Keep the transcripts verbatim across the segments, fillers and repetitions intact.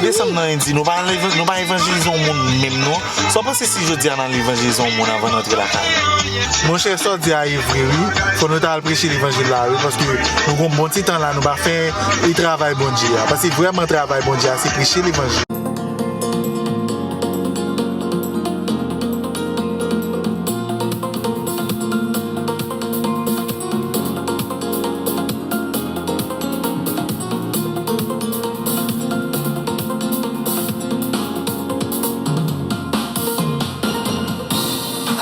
Desanm nan di, nou pa, nou pa evanjelize yon moun menm non. Sa w panse si jodi a n al evanjelize yon moun anvan n antre lakay li? Monchè, sa w di a e vre wi. Fò nou ta al preche levanjil la wi, paske nou gon bon ti tan la, nou pa fè e travay Bondye a. Paske vrèman travay Bondye a, se preche levanjil.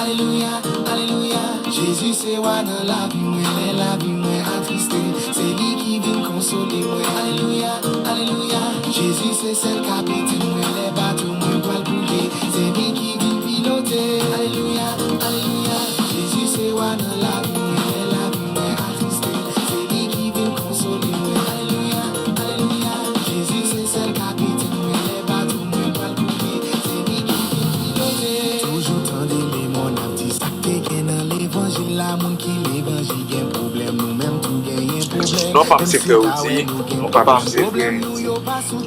Alelouya, alelouya, Jezi se wa nan lavi mwen, lè lavi mwen atriste, se li ki vin konsole mwen. Alelouya, alelouya, Jezi se sèl kapitèn mwen, lè bato mwen pral koule, se li ki vin pilote. Alelouya, alelouya, Jezi se wa nan lavi mwen, lè lavi mwen atriste, se li ki vin konsole mwen. Alelouya, alelouya, Jezi se sèl kapitèn mwen, lè bato mwen pral koule, se li ki vin pilote. Toujou tande lemon ap di sa k te gen nan levanjil la, moun ki levanjil gen pwoblèm, nou menm tou genyen pwoblèm. Non pa m se frè Rudy, non pa m se frè.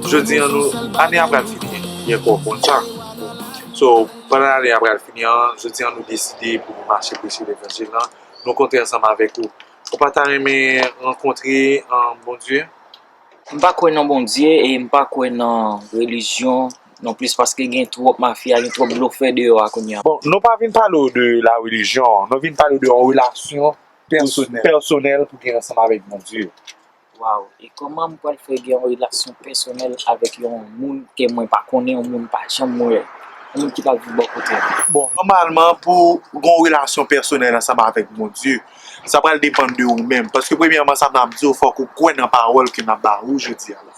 Jodi an nou, ane a pral fini, byen ke w konn sa. So, pandan ane a pral fini an, jodi an nou deside pou nou mache preche levanjil lan. Nou kontre ansanm avèk ou. Ou pa ta renmen rankontre, um, Bondye? M pa kwè nan Bondye e m pa kwè nan relijyon non plis paske gen twòp mafya, gen twòp blofè deyò a kounye a. Bon, nou pa vin pale w de la relijyon, nou vin pale w de yon relasyon pèsonèl, pèsonèl pou gen ansanm avèk Bondye. Waw, e kòman m pral fè gen yon relasyon pèsonèl avèk yon moun ke mwen pa konnen, yon moun m pa janm wè, yon moun ki pa viv bò kote m? Bon, nòmalman, pou gen yon relasyon pèsonèl ansanm avèk Bondye, sa pral depann de ou menm. Paske premyèman, sa m ap di w, fòk ou kwè nan pawòl ke m ap ba ou jodi a la.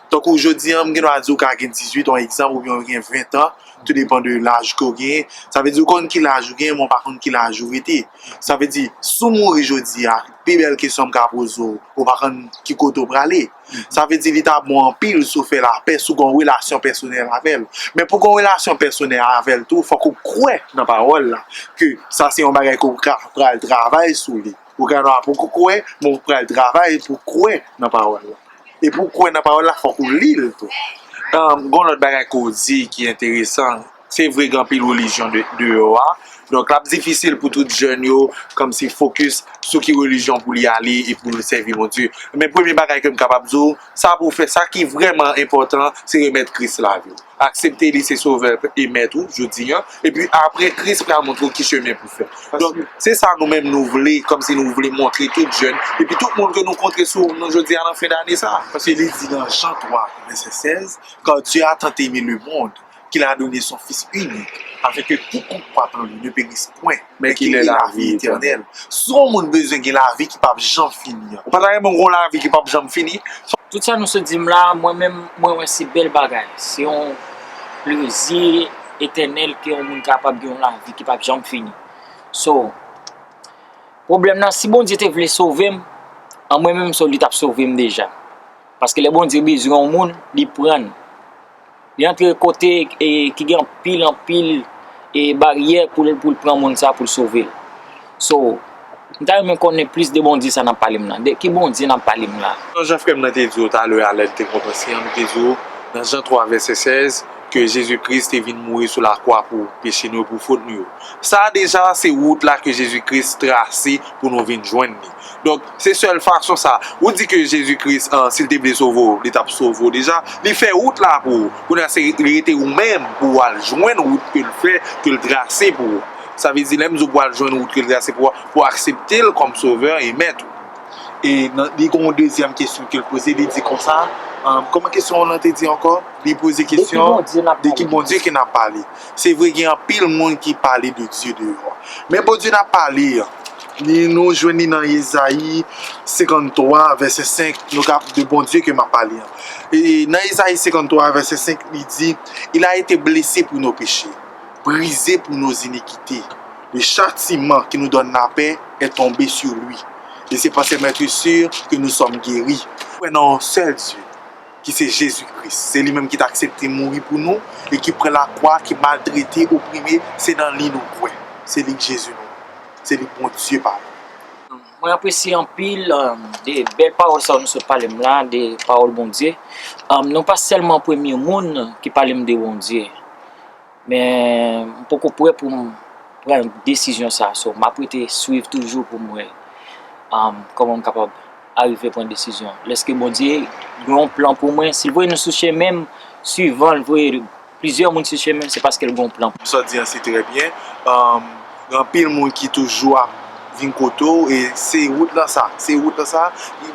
Tankou jodi an, m gen dwa di w ka gen dizuit, yon egzanp, oubyen w gen ven an, tou depann de laj ke w genyen. Sa vle di, ou konn ki laj ou genyen, men w pa konn ki laj ou rete. Sa vle di, si w mouri jodi a, pi bèl kesyon m ka poze w, ou pa konn ki kote w prale. Sa vle di, li ta bon anpil si w fè lapè, si w gen yon relasyon pèsonèl avè l. Men pou gen yon relasyon pèsonèl avè l tou, fòk ou kwè nan pawòl la, ke sa se yon bagay ke w ka pral travay sou li. Ou ka nwa pou kwè, men w pral travay pou kwè nan pawòl la. E pou w kwè nan pawòl la, fòk ou li l tou. Um, gen yon lòt bagay ke w di ki enteresan. Se vre, gen anpil relijyon de, deyò a. Donk, l ap difisil pou tout jèn yo, kòmsi, fokis sou ki relijyon pou li ale e pou li sèvi Bondye. Men premye bagay ke m kapab di w, sa pou w fè, sa ki vrèman enpòtan, se remèt Kris lavi w. Aksepte li se Sovè e Mèt ou jodi an. Epi apre, Kris pral montre w ki chemen pou fè. Donk, se sa nou menm nou vle, kòmsi nou vle montre tout jèn, epi tout moun ke nou kontre sou nou jodi a nan fen dane sa. Paske li di nan Jan twa, vèsè sèz, Car Dieu a tant aimé le monde, qu'il a donné son Fils unique, afin que quiconque croit en lui ne périsse point, mais qu'il ait la vie éternelle. Si yon moun bezwen gen lavi ki p ap janm fini an. Ou pa ta renmen w gen yon lavi ki p ap janm fini? Tout sa nou sot di m la, mwen menm, mwen wè se bèl bagay. Se yon plezi etènèl ke yon moun kapab gen yon lavi ki p ap janm fini. So, pwoblèm nan, si Bondye te vle sove m, an mwen menm, so, li t ap sove m deja. Paske lè Bondye bezwen yon moun, li pran l. Li antre kote, e, ki gen anpil, anpil, e, baryè pou l, pou l pran moun sa, pou l sove l. So, m ta renmen konnen plis de Bondye sa n ap pale m nan. De ki Bondye n ap pale m la? Jan frè m nan te di w talè a, lè l te konn anseyan, m te di w, nan Jan twa vèsè sèz, ke Jezi Kris te vin mouri sou lakwa pou peche nou yo, pou fot nou yo. Sa deja, se wout la ke Jezi Kris trase pou nou vin jwenn li. Donk, se sèl fason sa. Ou di ke Jezi Kris, an, si l te vle sove w, li t ap sove w deja. Li fè wout la pou ou. Kounye a, se rete ou menm pou w al jwenn wout ke l fè, ke l trase pou ou. Sa vle di, lè m di w pou w al jwenn wout ke l trase pou ou, pou w aksepte l kòm Sovè e Mèt ou. E nan, li gen yon dezyèm kesyon ke l poze, li di konsa, um, kòman kesyon w lan te di ankò? Li poze kesyon, de ki Bondye ke n ap pale? Se vre, gen anpil moun ki pale de Dye deyò. Men Bondye n ap pale an, li, nou jwenn li nan Ezayi senkanntwa, vèsè senk, nou ka, de Bondye ke m ap pale an. E nan Ezayi senkanntwa, vèsè senk, li di, Il a été blessé pour nos péchés, brisé pour nos iniquités. Le châtiment qui nous donne la paix est tombé sur lui. Et c'est par ses meurtrissures que nous sommes guéris. Kwè nan yon sèl Dye, ki se Jezi Kris. Se li menm ki t aksepte mouri pou nou e ki pran lakwa, ki maltrete, oprime. Se nan li nou kwè. Se li k Jezi nou. Se li k Bondye pa nou. Mwen apresye anpil, um, de bèl pawòl sa nou sot pale m la, de pawòl Bondye. Um, nou pa sèlman premye moun ki pale m de Bondye. Men m poko prè pou m pran desizyon sa. So, m ap rete swiv toujou pou m wè, um, kòman m kapab arive pran desizyon. Lèske Bondye gen yon plan pou mwen, si l voye nou sou chemen m, swivan l voye plizyè moun sou chemen m, se paske l gen yon plan pou mwen. Sa w di an, se trè byen. Um, gen anpil moun ki toujou ap vin kote w, e se wout lan sa, se wout lan sa.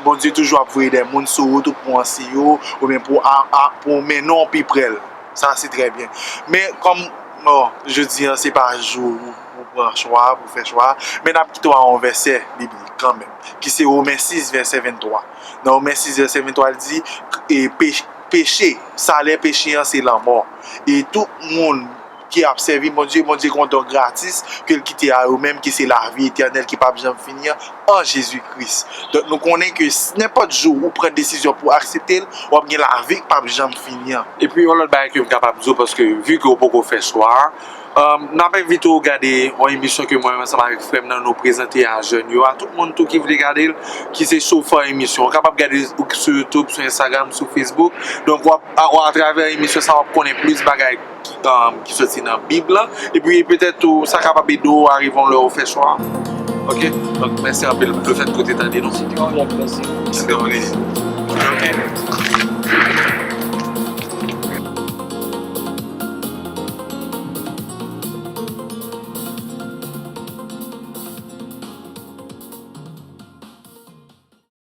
Bondye toujou ap voye de moun sou wout ou pou ansenye w, oubyen pou, a, a, pou mennen w pi prè l. Sa, se trè byen. Men kòm, bon, jodi an, se pa jou ou, ou pran chwa, pou fè chwa, men n ap kite w a yon vèsè biblik kanmenm, ki se Women sis, vèsè venntwa. Nan Women sis, vèsè venntwa, l di, e pe-, peche, salè peche an, se lanmò. E tout moun ki ap sèvi Bondye, Bondye gen yon don gratis ke l kite a yo menm, ki se lavi etènèl ki p ap janm fini an, an Jezi Kris. Donk, nou konnen ke s-, nenpòt jou ou pran desizyon pou aksepte l, w ap gen lavi k p ap janm fini an. Epi, yon lòt bagay ke m kapab di w, paske vi ke w poko fè chwa a, um, n ap envite w gade yon emisyon ke mwen menm ansanm avèk frè m nan nou prezante a jèn yo, a tout moun tou ki vle gade l, ki se Chofè Emisyon. Ou kapab gade l sou YouTube, sou Instagram, sou Facebook. Donk, w ap, a, atravè emisyon sa, w ap konnen plis bagay ki, um, ki soti nan Bib la. Epi petèt tou, sa kapab ede w arive yon lè w fè chwa. Ok? Donk, mèsi anpil lefèt ke w te tande nou. Se te yon plezi. Se te yon plezi. Ok.